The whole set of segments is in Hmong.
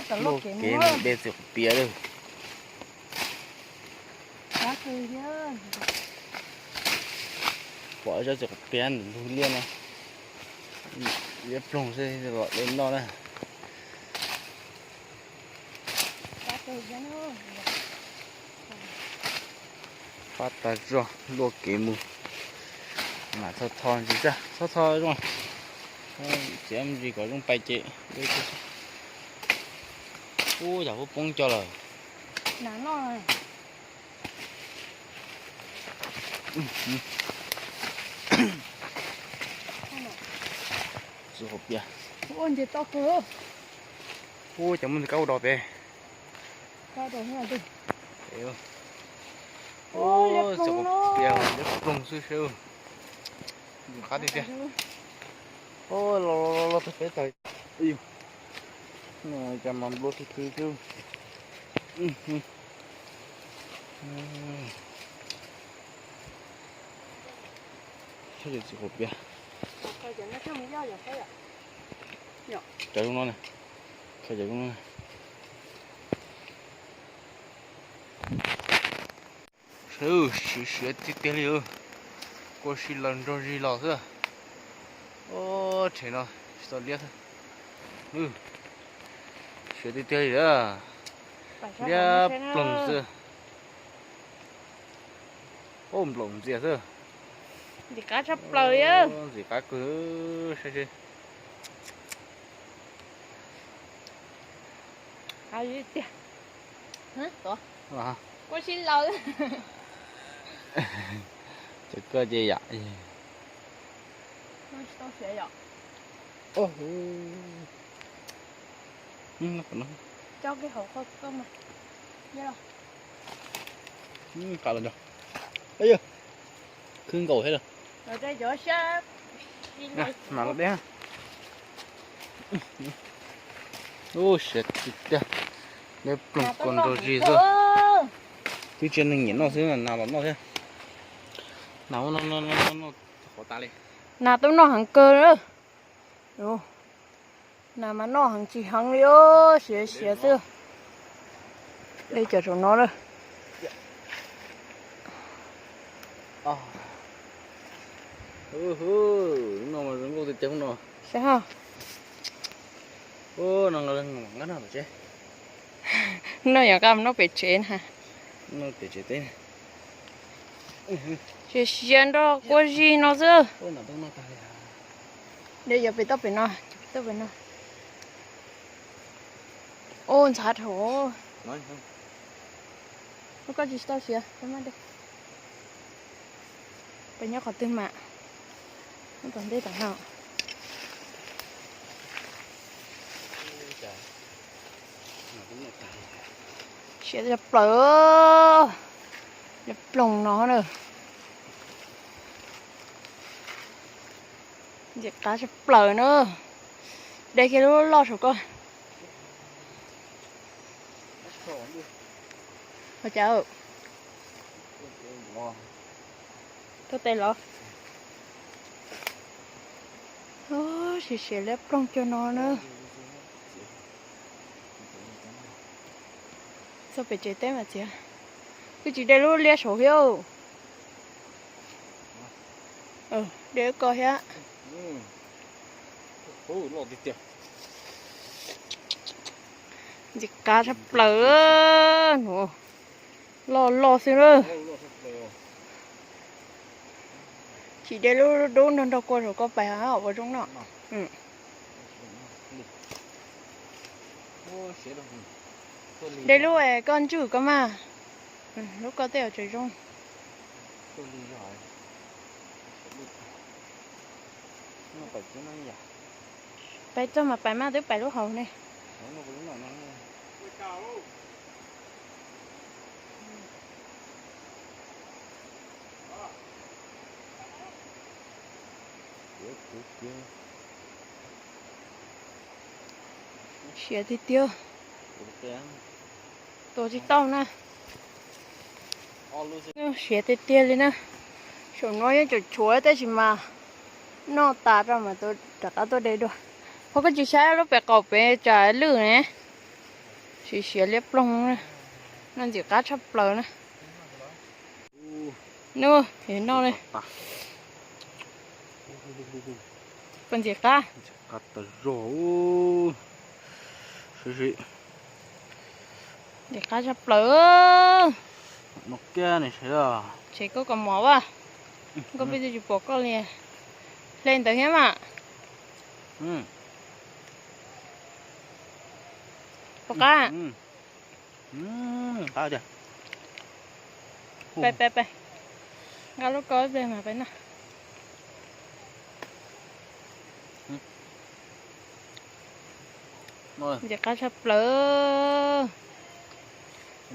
Luaj kev mus de txiv quav pias lawm. Pom ib tsob txiv quav pias ntug liaj no, liab ploog xwb los de noj na. Fab tas zog luaj kev mus. Mam txhob tho ntsis, txhob tho zoo, txiav ntsis kom zoo pais ces. Ub, yog poob cov lawm. Txiv quav pias. Ub, cov muaj ntsis kab ua do pem. Txiv quav pias liab ploog xwb seb. Qab tiag tiag. Los los los peb tag. Cas mas nplua twg twg xwb. Txiv quav pias. Cov zoo no, cov zoo no. Siav siav tiag tiag li. Kua si laws nrog zis los xwb. Ob rhev no tsis tau liab xwb. Siav tiag tiag li a. Liab ploog xwb. Ub, nplaum ntxias xwb. Ntxim qab tshaj plaws. Ntxim qab kawg, saib seb. Tiag. Kua si laws. Cov koj ces yom. Khwb nkaus thiab lawm. Mas los deb. Ub, siav tiag tiag. Liab ploog kua nrog zis xwb. Twb tsis yog neeg nyiam noj xwb, nas los noj thiab. Nas, nas tub noj heev kawg. Nas mas noj heev tsis heev li, siav siav xwb. De cov saum no lawm. Saib ho. No yog nqa mus noj pem tsev na. Siav siav nrog kua zis no xwb. De yuav pem toj pem no, pem toj pem no. Ub, ntxhab dhau. Koj tsis tau siav, peb nyob qhov twg mas. Nyob tom ntej tom no. Siav tshaj plaws. Liab ploog no na. Ntxim qab tshaj plaws na. De kiag lub loj saum ko. Ua cas? Tuaj tes los. Siav siav liab ploog cov no na. Txog pem tsev teb mas txiav. Twb tsis de lub liab saud thiab. De ko thiab. Ntxim qab tshaj plaws. Loj loj xwb na. Tsis de lub dub nrog nrog kua saum ko pais ua zoo noj. De lub koj ntswj ko mas. Lub koj tej tseem zoo. Pais txog mas pais mas twb pais lub hauv ne. Siav tiag tiag. Tua tsis tau na. Siav tiag tiag li na. Saum no yeej tseem tshuav tab sis mas noj tas rau mas rov qab tuaj de dua. Ho koj tsis saib lub pem qaum pem tsam lwj ne. Siav siav liab ploog na. Noj ntxim qab tshaj plaws na. Nub, noj li. Koj ntxim qab. Ntxim qab tag zog. Ntxim qab tshaj plaws. Tshem koj kaus mom a. Koj peb twb tsis pom koj li. Hle ntawd thiab mas. Pom qab. Pais pais pais, nqa lub koj ib pliag mas pais noj. Ntxim qab tshaj plaws.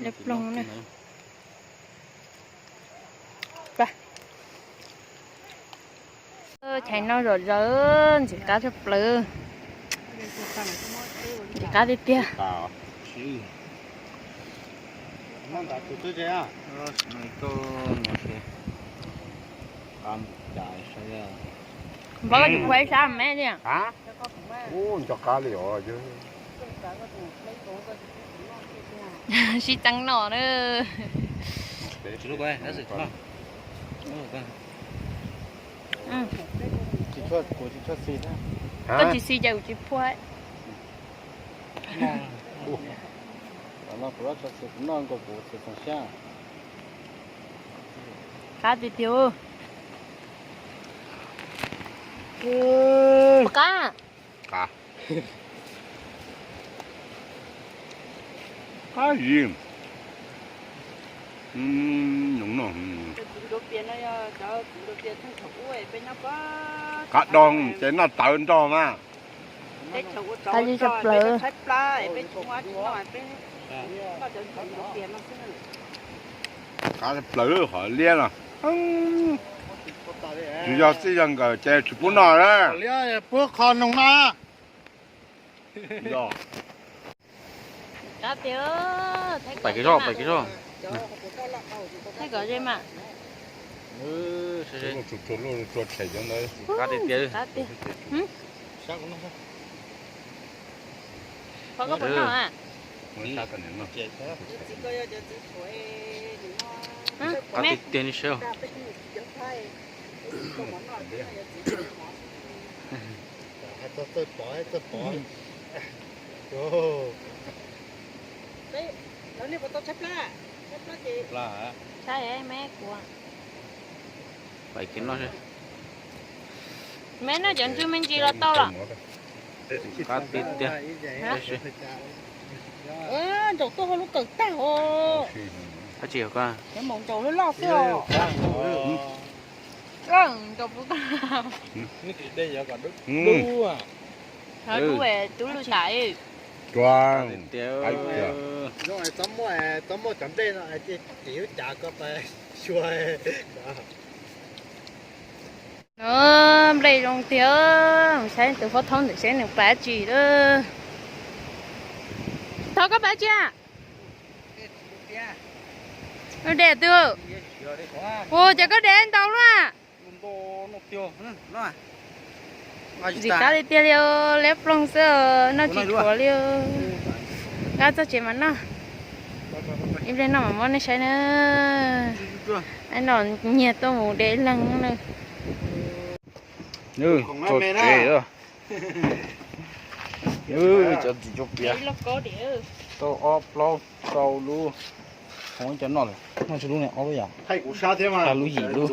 Liab ploog na. Chais noj zom zaws, ntxim qab tshaj plaws. Ntxim qab tiag tiag. Npawg koj tsis phuaj ib sab me li. Sib txeeb noj na. Koj tsis xis ces kuv tsis phuaj. Qab tiag tiag. Qab. Qab zim. Nyob no. Qab do ces noj tawv nrog mas. Qab zim tshaj plaws. Qab plaws qhov liab no. Tsis yog txij yog nkawm ces tsis pub noj na. Pub qho noog no. Pais kev zog, pais kev zog. Thaij kom ze mas. Qab tiag tiag. Qhov koj puas noj a? Qab tiag tiag ni seb. Pais kev noj. Me noj cov ntsuj me ntsis los tau los? Qab tiag tiag. Ntsaum tuaj hauv lub kawm tag os. Dab tsi yog koj? Cov maum ntsaum loj loj xwb os. Ntsaum puv tag. Dub, dub lwj tas. Txob muaj, txob muaj cov nplej no ces tim lub cav ko pais xyuas. Nplej zoo tiag, saib tus fob thaub ntawm seb nws pais dab tsi lawm. Thaub, koj pais dab tsi a? Koj de twg? Ua cas koj de ntau luaj? Ntxim qab tiag tiag li, liab ploog xwb, noj tsis dhuav li. Nqa txoj tsev mas noj. Ib pliag noj mam muab nej saib na. Noj nyiag tuaj mus de leeg na. Txoj tsev, cov txiv cov piav. Tau ob plaub rau lub. Hov cov noj lawm, noj tsis lub ne, ob lub yam. Thaij kuv sab thiab mas. Thaij lub yim lub.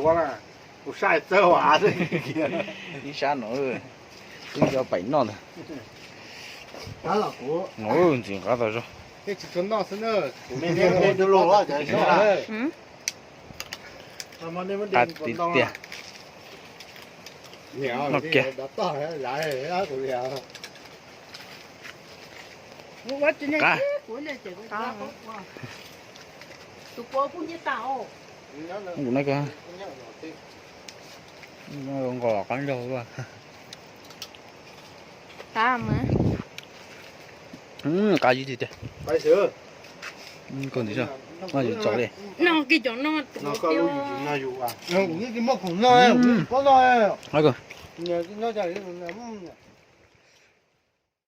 Kuv sab txawb as. Ib sab no, wb cov pais noj ntag. No ntxim qab tas zog. Qab tiag tiag. Noj kiag. Qab. Kuv na koj. Nqos qab nrog luaj. Qab mas. Qab ib tiag tiag. Koj ntxiv zog, noj yuav txaus li. Noj kiag cov no. Kuv yeej tsis muaj khoom noj, kuv tsis paub noj.